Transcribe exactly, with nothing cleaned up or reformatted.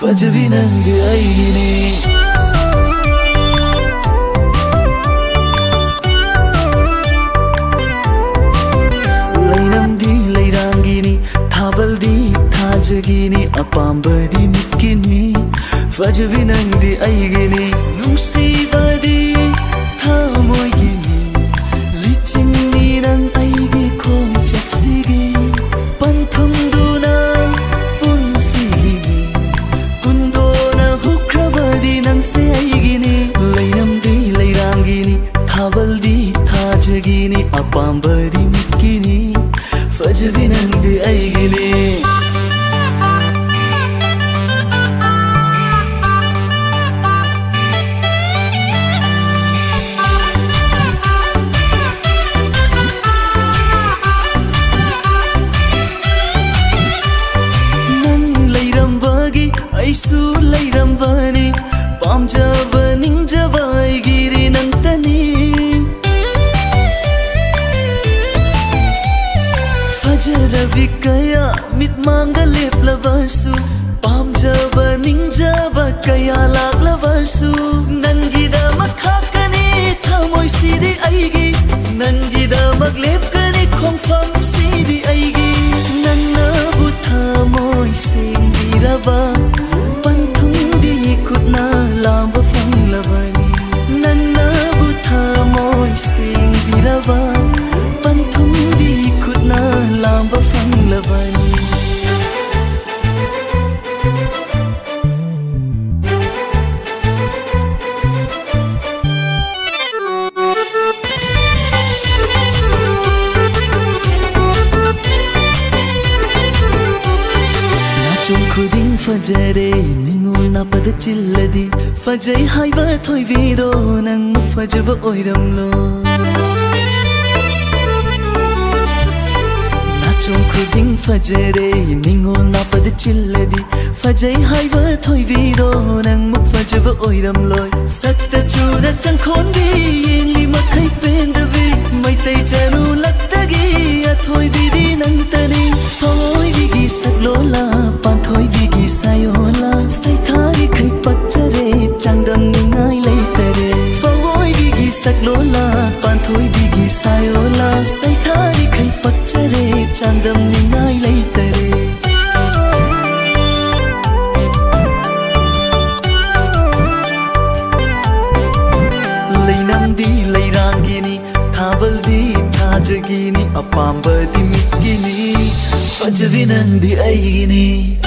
ꯐꯖꯕꯤ ꯅꯪꯗꯤ ꯑꯩꯒꯤꯅꯤ꯫ ꯂꯩꯔꯝꯗꯤ ꯂꯩꯔꯥꯡꯒꯤꯅꯤ, ꯊꯥꯕꯜꯗꯤ ꯊꯥꯖꯒꯤꯅꯤ, ꯑꯄꯥꯝꯕꯗꯤ ꯃꯤꯠꯀꯤꯅꯤ꯫ ꯐꯖꯕꯤ ꯅꯪꯗꯤ ꯑꯩꯒꯤꯅꯤ, ꯅꯨꯡꯁꯤꯕꯗꯤ ꯊꯃꯣꯏꯒꯤꯅꯤ꯫ ꯂꯤꯆꯤꯡꯅꯤ ꯅꯪ ꯑꯩꯒꯤ ꯈꯣꯡꯆꯠꯁꯤꯒꯤ, ꯄꯟꯊꯨꯡꯗꯨꯅ ꯄꯨꯟꯁꯤꯒꯤꯅꯤ꯫ ꯀꯨꯟꯗꯣꯅ ꯍꯨꯛꯈ꯭ꯔꯕꯗꯤ ꯅꯪꯁꯦ ꯑꯩꯒꯤꯅꯤ꯫ ꯂꯩꯔꯝꯗꯤ ꯂꯩꯔꯥꯡꯒꯤꯅꯤ, ꯊꯥꯕꯜꯗꯤ ꯊꯥꯖꯒꯤꯅꯤ, ꯑꯄꯥꯝꯕꯗꯤ ꯃꯤꯠꯀꯤꯅꯤ꯫ ꯐꯖꯕꯤ ꯅꯪꯗꯤ ꯑꯩꯒꯤꯅꯤ꯫ ꯅꯪ ꯂꯩꯔꯝꯕꯒꯤ ꯑꯩꯁꯨ ꯂꯩꯔꯝꯕꯅꯤ, ꯄꯥꯝꯖꯕ ꯅꯤꯡꯖꯕ ꯑꯩꯒꯤꯗꯤ ꯅꯪꯇꯅꯤ꯫ ꯐꯖꯔꯕꯤ ꯀꯌꯥ ꯃꯤꯠꯃꯥꯡꯗ ꯂꯦꯞꯂꯕꯁꯨ, ꯄꯥꯝꯖꯕ ꯅꯤꯡꯖꯕ ꯀꯌꯥ ꯂꯥꯛꯂꯕꯁꯨ, ꯅꯪꯒꯤꯗꯃꯛ ꯈꯥꯛꯀꯅꯤ ꯊꯃꯣꯏꯁꯤꯗꯤ ꯑꯩꯒꯤ, ꯅꯪꯒꯤꯗꯃꯛ ꯂꯦꯞꯀꯅꯤ ꯈꯣꯡꯐꯝꯁꯤꯗꯤ ꯑꯩꯒꯤ꯫ ꯅꯪꯅꯕꯨ ꯊꯃꯣꯏ ꯁꯦꯡꯕꯤꯔꯕ, ꯄꯟꯊꯨꯡꯗꯤ ꯈꯨꯠꯅ ꯂꯥꯝꯕ ꯐꯪꯂꯕꯅꯤ꯫ ꯅꯪꯅꯕꯨ ꯊꯃꯣꯏ ꯁꯦꯡꯕꯤꯔꯕ, ꯄꯟꯊꯨꯡꯗꯤ ꯈꯨꯠꯅ ꯂꯥꯝꯕ ꯐꯪꯂꯕꯅꯤ꯫ ꯅꯥꯆꯣꯝ ꯈꯨꯗꯤꯡ ꯐꯖꯔꯦ, ꯅꯤꯡꯉꯣꯜ ꯅꯥꯄꯗ ꯆꯤꯜꯂꯗꯤ꯫ ꯐꯖꯩ ꯍꯥꯏꯕ ꯊꯣꯏꯕꯤꯗꯣ ꯅꯪ ꯐꯖꯕ ꯑꯣꯏꯔꯝꯂꯣ꯫ ꯅꯥꯆꯣꯝ ꯈꯨꯗꯤꯡ ꯐꯖꯔꯦ, ꯅꯤꯡꯉꯣꯜ ꯅꯥꯄꯗ ꯆꯤꯜꯂꯗꯤ꯫ ꯐꯖꯩ ꯍꯥꯏꯕ ꯊꯣꯏꯕꯤꯗꯣ ꯅꯪꯃꯨꯛ ꯐꯖꯕ ꯑꯣꯏꯔꯝꯂꯣꯏ꯫ ꯁꯛꯇ ꯆꯨꯔ ꯆꯪꯈꯣꯟꯕꯤ, ꯌꯦꯡꯂꯤ ꯃꯈꯩ ꯄꯦꯟꯗꯕꯤ꯫ ꯃꯩꯇꯩ ꯆꯅꯨ ꯂꯛꯇꯒꯤ ꯑꯊꯣꯏꯕꯤꯗꯤ ꯅꯪꯇꯅꯤ꯫ ꯊꯣꯏꯕꯤꯒꯤ ꯁꯛꯂꯣꯂ, ꯄꯥꯟꯊꯣꯏꯕꯤꯒꯤ ꯁꯥꯌꯣꯂ꯫ ꯑꯄꯥꯝꯕꯗꯤ ꯃꯤꯠꯀꯤꯅꯤ, ꯐꯖꯕꯤ ꯅꯪꯗꯤ ꯑꯩꯒꯤꯅꯤ꯫